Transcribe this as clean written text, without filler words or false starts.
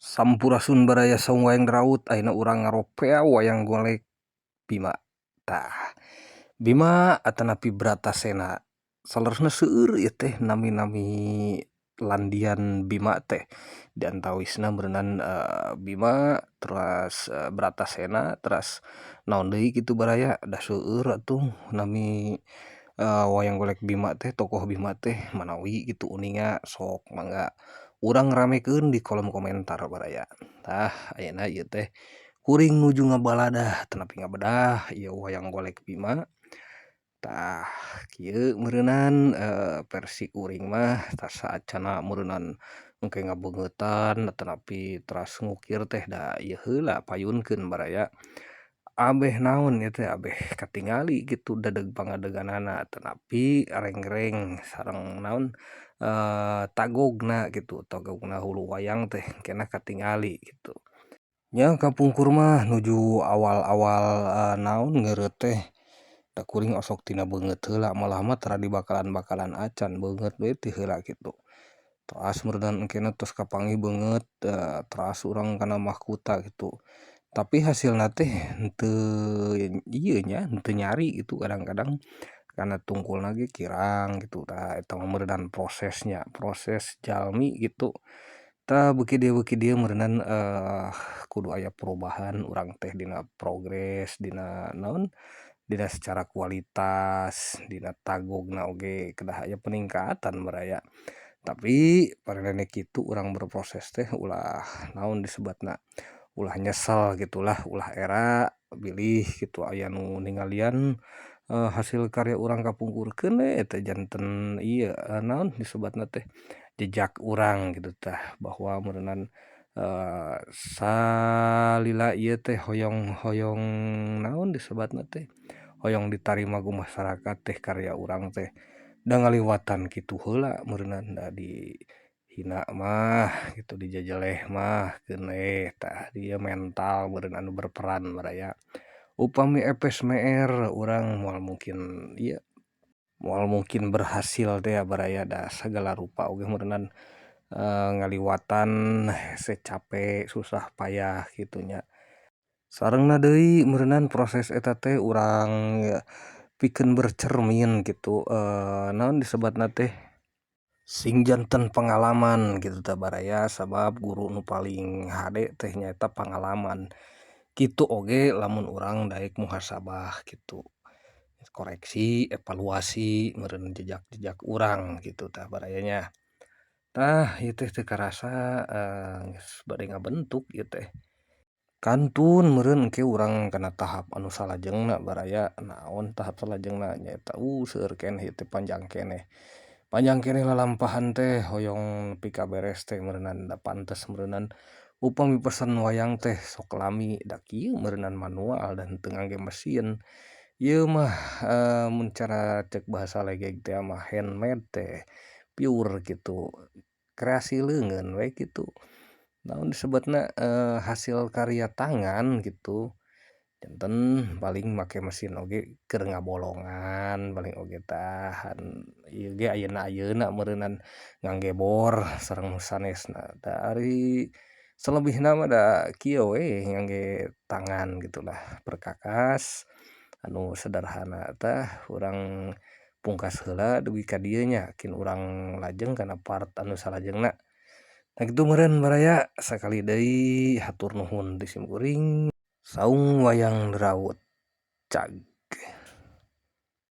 Sampurasun baraya saung wayang Deraut, ayeuna urang ngaropea wayang golek Bima. Tah, Bima atanapi Bratasena saleresna seueur ieu teh nami-nami landian Bima teh, di antawisna meureunan Bima teras Bratasena teras naon deui kitu baraya, da seueur atuh nami wayang golek Bima teh, tokoh Bima teh manawi kitu uninga sok mangga urang ramekeun di kolom komentar baraya. Tah, ayeuna ieu teh kuring nuju ngabaladah atanapi ngabedah ieu wayang golek Bima. Tah, kieu meureunan versi kuring mah tas saacana meureunan engke ngabeungeutan atanapi teras ngukir teh da ieu heula payunkeun baraya. Abeh naon ieu teh, abeh katingali kitu dadeg pangadeganana atanapi rengreng sareng naon tagogna kitu, tagogna hulu wayang teh engkena katingali kitu. Nya kapungkur mah nuju awal-awal naon ngeureut teh da kuring osok tina beungeut heula, malah mah tara dibakalan-bakalan acan, beungeut we ti heula kitu. Teras meureunan engkena tos kapanggih beungeut, teras urang kana mahkuta kitu. Tapi hasilna teh henteu ieu nya, henteu nyari kitu kadang-kadang kana tungkulna ge kirang kitu. Tah, eta mah meureunan prosesnya, proses jalmi kitu. Tah, beuki dieu meureunan kudu aya perubahan urang teh dina progres dina naon, dina secara kualitas dina tagogna oge kedah aya peningkatan baraya. Tapi paranene kitu urang berproses teh ulah naon disebutna, ulah nyesel gitulah, ulah era bilih kitu aya nu ningalian hasil karya urang kapungkurkeun we eta janten ieu naon disebutna teh, jejak urang kitu tah, bahwa meureunan salila ieu teh hoyong-hoyong naon disebutna teh, hoyong ditarima ku masyarakat teh karya urang teh da ngaliwatan kitu heula meureunan, da dihina mah kitu, dijejeleh mah keun we. Tah, dieu mental meureun anu berperan baraya. Upami epes meer urang moal mungkin ieu, moal mungkin berhasil teh baraya, da sagala rupa oge meureunan ngaliwatan hese cape susah payah kitu nya. Sarengna deui meureunan proses eta teh urang pikeun bercermin kitu, naon disebutna teh, sing janten pengalaman kitu tah baraya, sabab guru nu paling hade teh nyaeta pangalaman. Kitu oge lamun urang daek muhasabah kitu, koreksi, evaluasi meureun jejak-jejak urang kitu tah baraya nya. Tah, ieu teh teu karasa geus bade ngabentuk ieu teh. Kantun meureun engke urang kana tahap anu salajengna baraya. Naon tahap salajengna? Nyaeta seueur keneh ieu teh, panjang keneh, panjang keneh lalampahan teh hoyong nepi ka beres teh meureunan, da pantes meureunan upami pesen wayang teh sok lami, da kieu meureunan manual dan teu ngangge mesin. Ieu mah mun cara cek bahasa legeg teh mah handmade teh pure kitu, kreasi leungeun we kitu, naon disebutna, hasil karya tangan kitu. Janten paling make mesin oge keur ngabolongan paling oge. Tah, ieu ge ayeuna-ayeuna meureunan ngangge bor sareng nu sanesna, da ari salebihna mah da kieu we ngangge tangan gitulah, perkakas anu sederhana. Tah, urang pungkas heula dugi ka dieu nya, kin urang lajeng kana part anu salajengna. Nah, kitu meureun baraya. Sakali deui hatur nuhun ti simkuring. Saung Wayang Deraut, cag.